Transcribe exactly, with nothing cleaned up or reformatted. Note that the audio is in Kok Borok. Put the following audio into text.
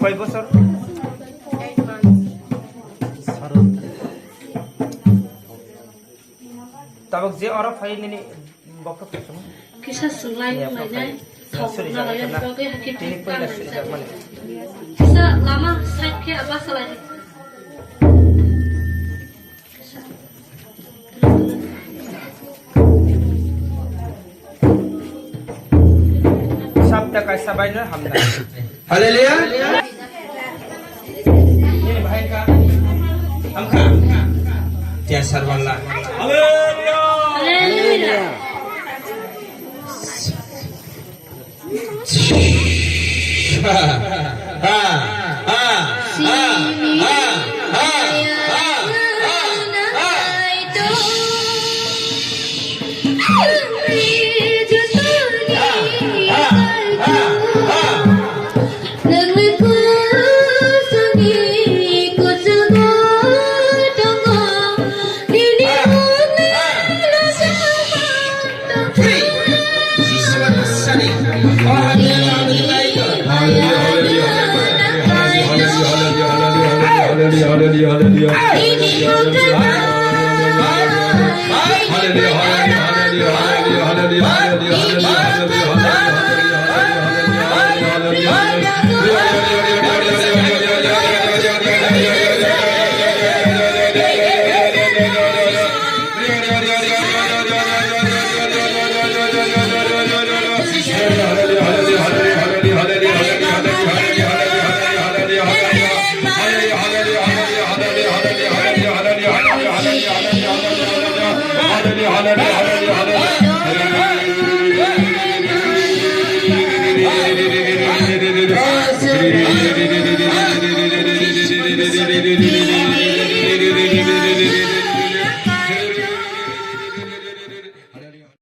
Koi bosor? Tabuk je oro phai nini bokto. Kisa swlai wng lainai, thok na lainai, bagwi hakhe tini poila swijak mani. Kisa lama side khe aba salai. Sabta kaisa baino hamnai. Hallelujah. Nini bahai ka? Amka. Tiya sarwala. Hallelujah. Hallelujah.